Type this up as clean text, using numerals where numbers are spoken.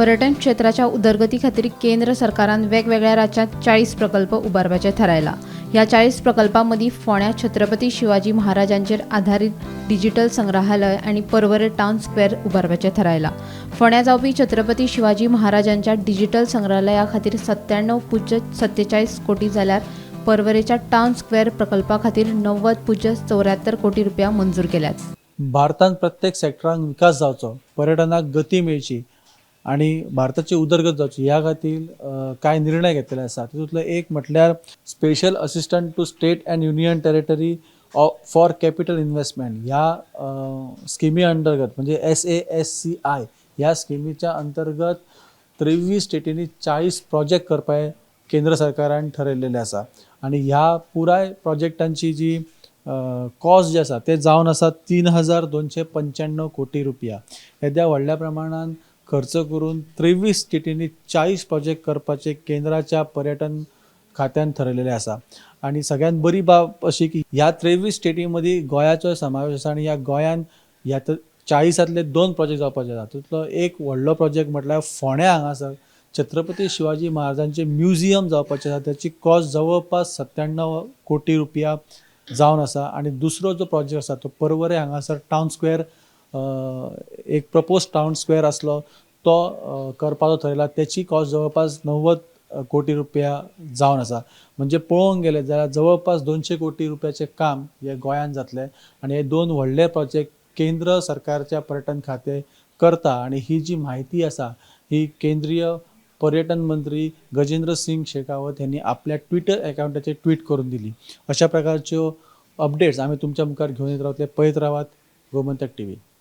पर्यटन क्षेत्राच्या उदरगती खातीर केंद्र सरकारान वेगवेगळ्या राज्यांत 40 प्रकल्प उबारपाचे थारायला. ह्या 40 प्रकल्पां मदीं फोंड्या छत्रपती शिवाजी महाराजांचेर आधारीत डिजिटल संग्रहालय आनी पर्वरे टावन स्क्वेअर उबारपाचें थारायला. फोंड्या जावपी छत्रपती शिवाजी महाराजांच्या डिजिटल संग्रहालया खातीर 97.47 कोटी जाल्यार पर्वरेच्या टावन स्क्वेअर प्रकल्पा खातीर 90.74 कोटी रुपया मंजूर केल्यात. भारतांत प्रत्येक सेक्टरांक विकास जावचो, पर्यटनाक गती मेळची आनी भारताची उदरगत जावची ह्या खातीर कांय निर्णय घेतलेले आसा. तितूंतलो एक म्हटल्यार Special Assistant to State and Union Territory for Capital Investment ह्या स्किमी अंतर्गत, म्हणजे SASCI ह्या स्किमीच्या अंतर्गत 23 स्टेटींनी 40 प्रोजेक्ट करपाक केंद्र सरकारान ठरयलेलें आसा. आनी ह्या पुराय प्रोजेक्टांची जी कॉस्ट जी आसा ते जावन आसा 3295 कोटी रुपया. येद्या व्हडल्या प्रमाणान खर्च करून 23 स्टेटींनी 40 प्रोजेक्ट करपाचे केंद्राच्या पर्यटन खात्यान ठरयलेलें आसा. आनी सगळ्यात बरी बाब अशी की ह्या 23 स्टेटी मदीं गोंयाचो समावेश आसा आनी ह्या गोंयान ह्या 40तांतले दोन प्रोजेक्ट जावपाचे आसा. तातूंतलो एक व्हडलो प्रोजेक्ट म्हटल्यार फोंड्या हांगासर छत्रपती शिवाजी महाराजांचे म्युझियम जावपाचें आसा. त्याची कॉस्ट जवळपास 97 कोटी रुपया जावन आसा. आनी दुसरो जो प्रोजेक्ट आसा तो पर्वरे हांगासर टावन स्क्वेअर, एक प्रपोज टावन स्क्वेअर आसलो तो करपाचो थरयला. त्याची कॉस्ट जवळपास 90 कोटी रुपया जावन आसा. म्हणजे पळोवंक गेले जाल्यार जवळपास 200 कोटी रुपयाचें काम हें गोंयांत जातलें आनी हे दोन व्हडले प्रोजेक्ट केंद्र सरकारच्या पर्यटन खातें करता. आनी ही जी म्हायती आसा ही केंद्रीय पर्यटन मंत्री गजेंद्र सिंग शेखावत यांनी आपल्या ट्विटर अकाउंटाचेर ट्वीट करून दिली. अशा प्रकारच्यो अपडेट्स आमी तुमच्या मुखार घेवन येत रावतले. पळयत रावात गोमंतक टीव्ही.